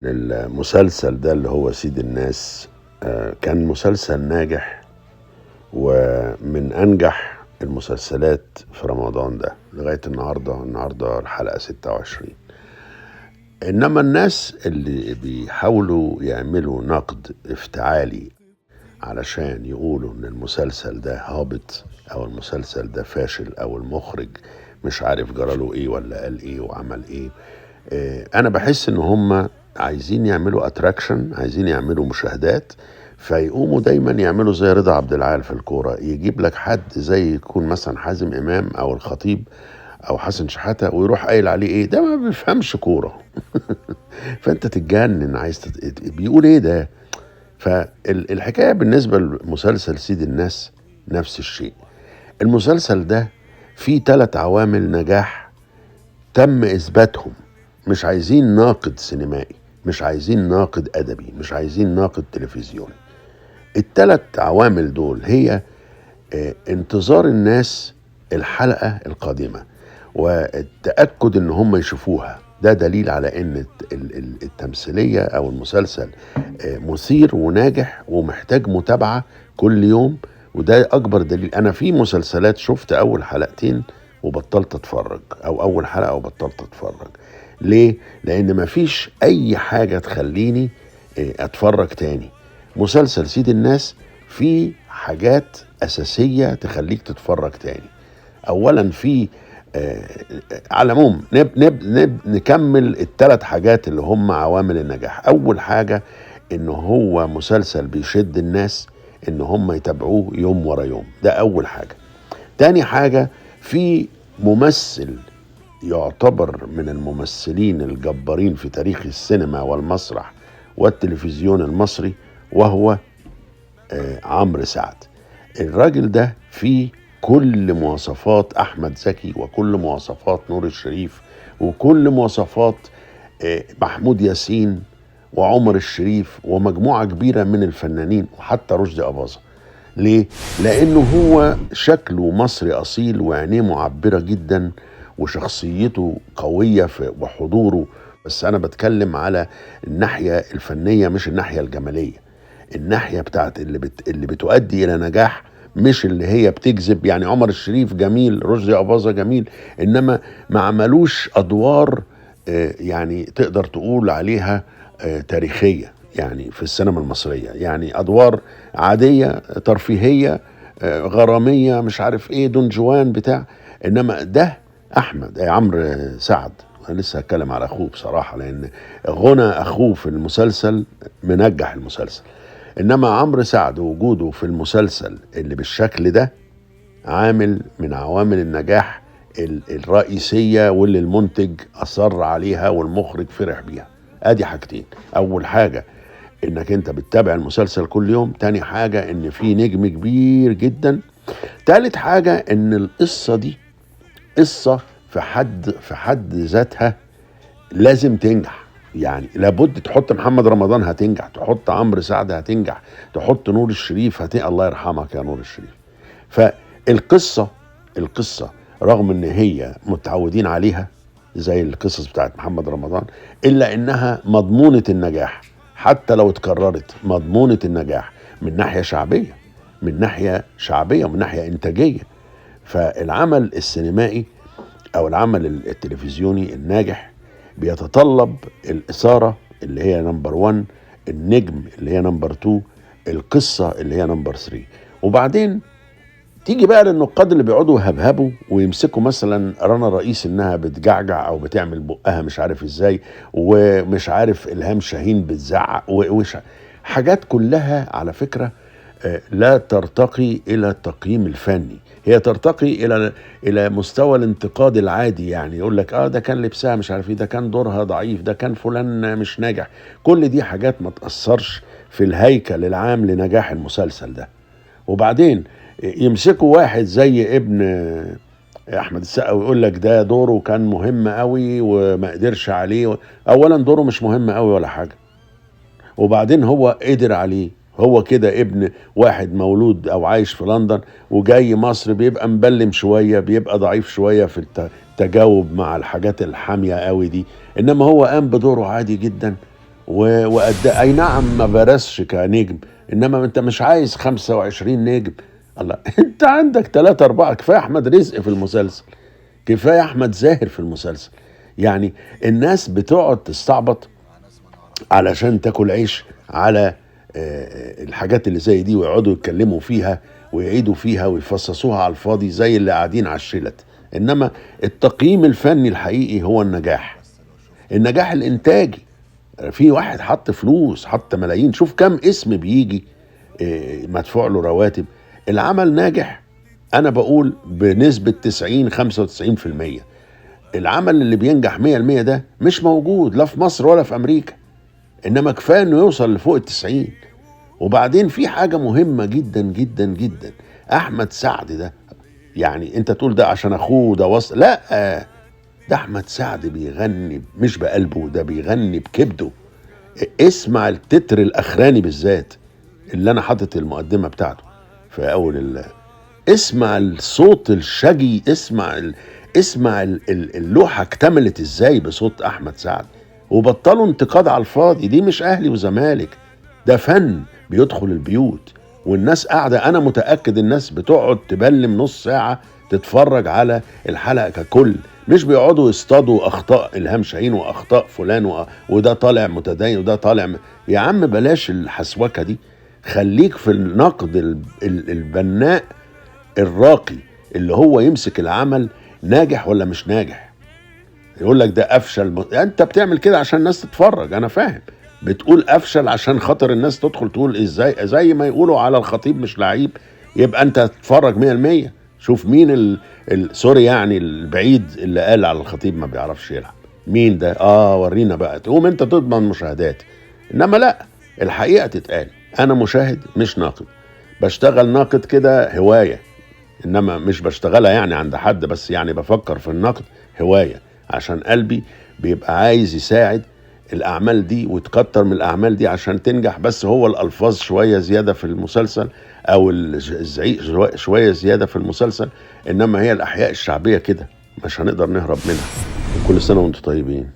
المسلسل ده اللي هو سيد الناس كان مسلسل ناجح ومن أنجح المسلسلات في رمضان ده لغاية النهاردة الحلقة 26. إنما الناس اللي بيحاولوا يعملوا نقد افتعالي علشان يقولوا إن المسلسل ده هابط أو المسلسل ده فاشل أو المخرج مش عارف جراله إيه ولا قال إيه وعمل إيه، أنا بحس إن هم عايزين يعملوا attraction، عايزين يعملوا مشاهدات، فيقوموا دايما يعملوا زي رضا عبد العال في الكورة، يجيب لك حد زي يكون مثلا حازم إمام أو الخطيب أو حسن شحاتة ويروح قايل عليه إيه ده، ما بيفهمش كورة. فأنت تتجنن، عايز بيقول إيه ده. فالحكاية بالنسبة لمسلسل سيد الناس نفس الشيء. المسلسل ده فيه 3 عوامل نجاح تم إثباتهم. مش عايزين ناقد سينمائي، مش عايزين ناقد أدبي، مش عايزين ناقد تلفزيوني. ال3 عوامل دول هي انتظار الناس الحلقة القادمة والتأكد ان هم يشوفوها. ده دليل على ان التمثيلية او المسلسل مثير وناجح ومحتاج متابعة كل يوم، وده اكبر دليل. انا في مسلسلات شفت اول حلقتين وبطلت اتفرج، او اول حلقة وبطلت اتفرج. ليه؟ لان مفيش اي حاجة تخليني اتفرج تاني. مسلسل سيد الناس فيه حاجات اساسية تخليك تتفرج تاني. اولا في على العموم نكمل ال3 حاجات اللي هم عوامل النجاح. اول حاجة ان هو مسلسل بيشد الناس ان هم يتابعوه يوم ورا يوم، ده اول حاجة. تاني حاجة، في ممثل يعتبر من الممثلين الجبارين في تاريخ السينما والمسرح والتلفزيون المصري، وهو عمرو سعد. الراجل ده فيه كل مواصفات أحمد زكي وكل مواصفات نور الشريف وكل مواصفات محمود ياسين وعمر الشريف ومجموعة كبيرة من الفنانين وحتى رشدي أباظة. ليه؟ لأنه هو شكله مصري أصيل وعينيه معبرة جدا وشخصيته قوية وحضوره. بس أنا بتكلم على الناحية الفنية مش الناحية الجمالية، الناحية بتاعت اللي بتؤدي إلى نجاح، مش اللي هي بتجذب. يعني عمر الشريف جميل، رشدي أباظة جميل، إنما ما عملوش أدوار يعني تقدر تقول عليها تاريخية يعني في السينما المصرية، يعني أدوار عادية ترفيهية غرامية مش عارف إيه، دون جوان بتاع. إنما ده أحمد عمرو سعد، أنا لسه هتكلم على أخوه بصراحة لأن غنى أخوه في المسلسل منجح المسلسل. إنما عمرو سعد وجوده في المسلسل اللي بالشكل ده عامل من عوامل النجاح الرئيسية واللي المنتج أصر عليها والمخرج فرح بيها. أدي حاجتين، أول حاجة إنك أنت بتتابع المسلسل كل يوم، تاني حاجة إن في نجم كبير جدا، تالت حاجة إن القصة دي قصة في حد ذاتها لازم تنجح. يعني لابد تحط محمد رمضان هتنجح، تحط عمرو سعد هتنجح، تحط نور الشريف الله يرحمك يا نور الشريف. فالقصة رغم ان هي متعودين عليها زي القصص بتاعت محمد رمضان، الا انها مضمونة النجاح حتى لو اتكررت، مضمونة النجاح من ناحية شعبية، من ناحية شعبية ومن ناحية انتاجية. فالعمل السينمائي او العمل التلفزيوني الناجح بيتطلب الإثارة اللي هي number 1، النجم اللي هي number 2، القصة اللي هي number 3. وبعدين تيجي بقى للنقاد اللي بيقعدوا يهبهبوا ويمسكوا مثلا رنا رئيس انها بتجعجع او بتعمل بقها مش عارف ازاي، ومش عارف إلهام شاهين بتزعق وش حاجات كلها على فكرة لا ترتقي الى التقييم الفني، هي ترتقي الى مستوى الانتقاد العادي. يعني يقول لك ده كان لبسها مش عارف ايه، ده كان دورها ضعيف، ده كان فلان مش ناجح. كل دي حاجات ما تأثرش في الهيكل العام لنجاح المسلسل ده. وبعدين يمسكوا واحد زي ابن احمد السقا ويقول لك ده دوره كان مهم قوي وما قدرش عليه. اولا دوره مش مهم قوي ولا حاجة، وبعدين هو قدر عليه. هو كده ابن واحد مولود او عايش في لندن وجاي مصر، بيبقى مبلم شوية، بيبقى ضعيف شوية في التجاوب مع الحاجات الحامية قوي دي، انما هو قام بدوره عادي جدا وأدى، اي نعم ما برزش كنجم، انما انت مش عايز 25 نجم. الله، انت عندك 3 4، كفاية احمد رزق في المسلسل، كفاية احمد زاهر في المسلسل. يعني الناس بتقعد تستعبط علشان تاكل عيش على الحاجات اللي زي دي، ويقعدوا يتكلموا فيها ويعيدوا فيها ويفصصوها على الفاضي زي اللي قاعدين على الشلت. انما التقييم الفني الحقيقي هو النجاح، النجاح الانتاجي. في واحد حط فلوس، حط ملايين، شوف كم اسم بيجي مدفوع له رواتب. العمل ناجح، انا بقول بنسبة 90 95%. العمل اللي بينجح 100% ده مش موجود لا في مصر ولا في امريكا، انما كفاية انه يوصل لفوق 90. وبعدين في حاجة مهمة جدا جدا جدا، احمد سعد ده، يعني انت تقول ده عشان اخوه ده وصل، لا، ده احمد سعد بيغني مش بقلبه، ده بيغني بكبده. اسمع التتر الاخراني بالذات اللي انا حاطط المقدمة بتاعته في اول اسمع الصوت الشجي، اسمع اللوحة اكتملت ازاي بصوت احمد سعد. وبطلوا انتقاد على الفاضي، دي مش اهلي وزمالك، ده فن بيدخل البيوت والناس قاعدة. انا متاكد الناس بتقعد تبلم نص ساعة تتفرج على الحلقة ككل، مش بيقعدوا يصطادوا اخطاء الهام شاهين واخطاء فلان وده طالع متدين وده طالع يا عم بلاش الحسوكه دي، خليك في النقد البناء الراقي اللي هو يمسك العمل ناجح ولا مش ناجح. يقول لك ده افشل، انت بتعمل كده عشان الناس تتفرج، انا فاهم، بتقول افشل عشان خاطر الناس تدخل تقول ازاي، زي ما يقولوا على الخطيب مش لعيب، يبقى انت تتفرج 100%. شوف مين sorry يعني البعيد اللي قال على الخطيب ما بيعرفش يلعب، مين ده؟ ورينا بقى، تقوم انت تضمن مشاهدات. انما لا، الحقيقة تتقال، انا مشاهد مش ناقد، بشتغل ناقد كده هواية، انما مش بشتغلها يعني عند حد، بس يعني بفكر في النقد هواية عشان قلبي بيبقى عايز يساعد الأعمال دي وتكتر من الأعمال دي عشان تنجح. بس هو الألفاظ شوية زيادة في المسلسل أو الزعيق شوية زيادة في المسلسل، إنما هي الأحياء الشعبية كده مش هنقدر نهرب منها. وكل سنة وانتم طيبين.